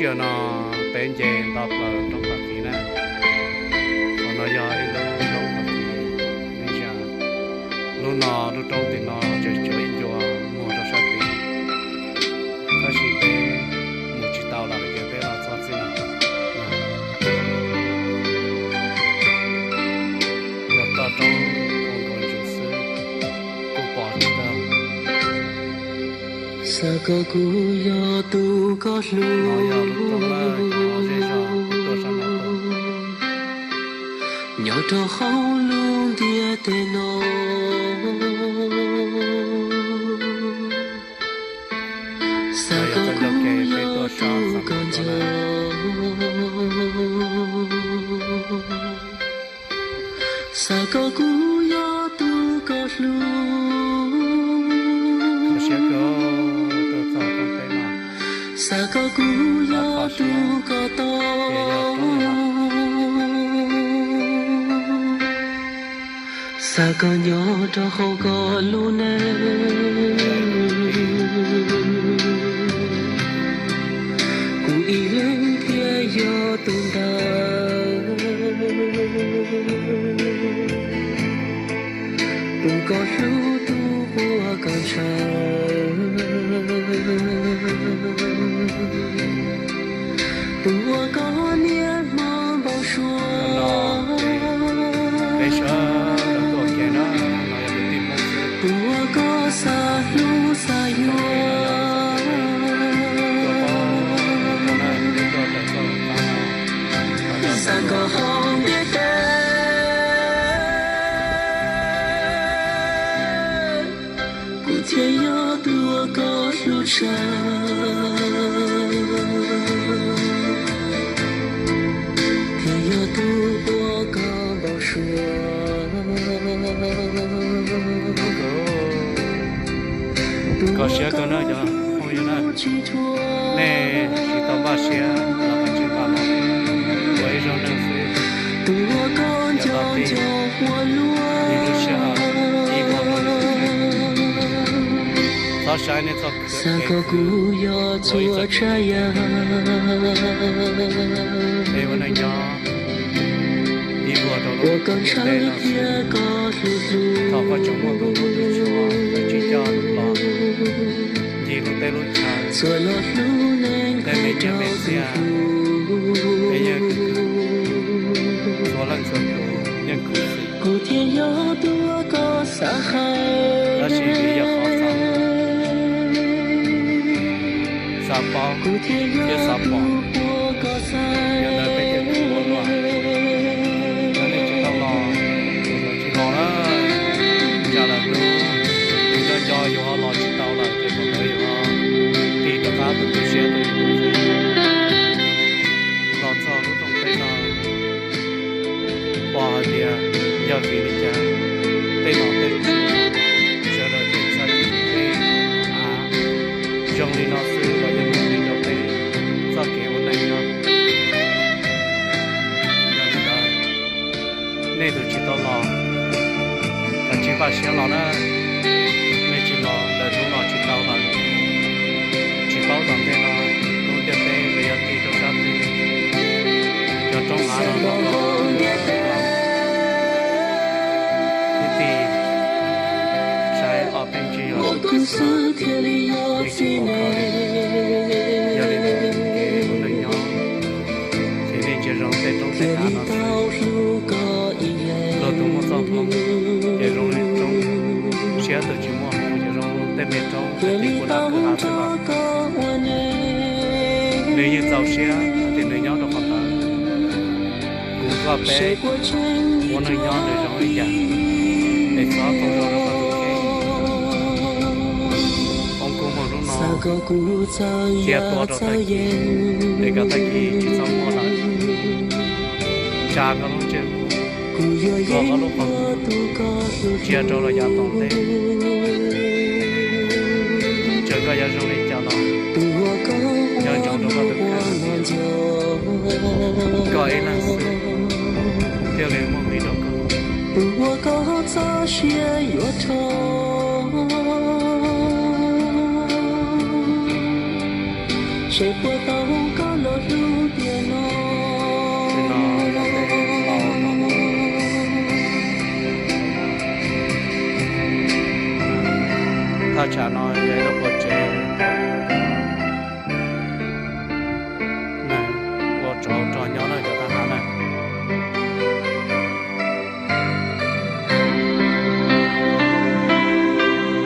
Sij hawm no peb nce nto plaws roob Phav Kiv na. Qhov no yog ib lub roob Phav Kiv, ib zaj. Lub no, lub roob tim no tseem tshuav ib ncua muag rau sab tid, tab sis peb mus tsis tau lawm ces peb los txog txij no. Yog toj roob ua nkaus ntsis xwb, kuj pom tsis tau. Xav kom kuv yog tus koj hlub, nyob rau hauv lub ntiaj teb no. Xav kom kuv yog tus koj nco, xav kom kuv yog tus koj hlub, xav kom kuv yog tus koj tau, xav kom nyob rau hauv koj lub neej. Kuv ib leeg thiaj yog tus ntawd, tus koj hlub, tus uas koj ntshaw, tus uas koj niaj hmo npau suav, tus uas koj xav hlub xav yuav, xav kom hauv ntiaj teb kuv thiaj yog tus uas koj hlub tshaj, thiaj yog tus uas koj npau suav. Koj siab kawg na cov phooj ywg na, nej tsis tau npaj siab los kav tsij npaj los ua ib zaug neej xwb. Tus uas koj nco nco ua luaj, ib lub sij hawm ib vuag rau lwm tus neeg. Txhob saib nej txoj kev xav kom kuv yog txhua tsav yam, peb ua neej nyob ib vuag rau lub ntiaj teb no xwb. Thaum koj tseem muaj tus hlub tus tshua, tsis coj los ncig lub teb lub chaw, tej me nyiaj me txiaj, peb yeej khwv khwv, txhua leej txhua tus yeej khwv xwb. Tab sis vim yog qhov xav, xav paub thiab xav pom, yog ntawd peb thiaj tsis ua luaj. Yog nej tsis tau los, tsis los na, tsam lawm hnub nws nco nco yus ho los tsis tau lawm ces thaum ntawd yus ho tig rov qab tus tu siab rau yus tus ntxim. Los txog lub rooj teb no, pom hais tias yog vim li cas tej nom tej tswv sawv daws thiaj txhawb peb av zoo li no xwb los yeej muaj li rau peb txoj kev ua neej nyob. Yog li ntawd, nej tus tsis tau los, kav tsij npaj siab los na. Nej tsis los, lawm hnub los tsis tau lawm. Tsis paub tom ntej no lub ntiaj teb nws yuav tig rau sab twg, cov roob hav no los los ib tij saib ob peb ntsig yog li tsis pom kho li. Yog li ntawd kev ua neej nyob ces nej ntsia zoo tej roob tej hav no xwb. Luag tus muaj txoj hmoov ces zoo li roob, siab tus tsis muaj hmoov ces zoo tej me roob tej kwj ha kwj ha xwb los nws yeej txaus siab hais tias nws nyob rau qhov ntawd. Kuv nrog peb ua neej nyob nws zoo li cas, es txhob poob rau rau qhov tus kheej. Poob kub muag hnub no, cia tua rau tag kis, es koj tag kis tsis txhob muaj lawm. Tsa koj lub ntsej muag, koj lub qhov muag ntsia rau los yav tom ntej, txawm koj yuav zoo li cas los nco ntsoov rau koj tus kheej hais tias koj ib leeg xwb thiaj li muaj nqis rau koj. Tus uas koj txoj sia yuav rho, tsis puas tau koj los Thaj tsam no yog ib lub qub tsev, neeg ua tsov rog nyob na cov thab ham.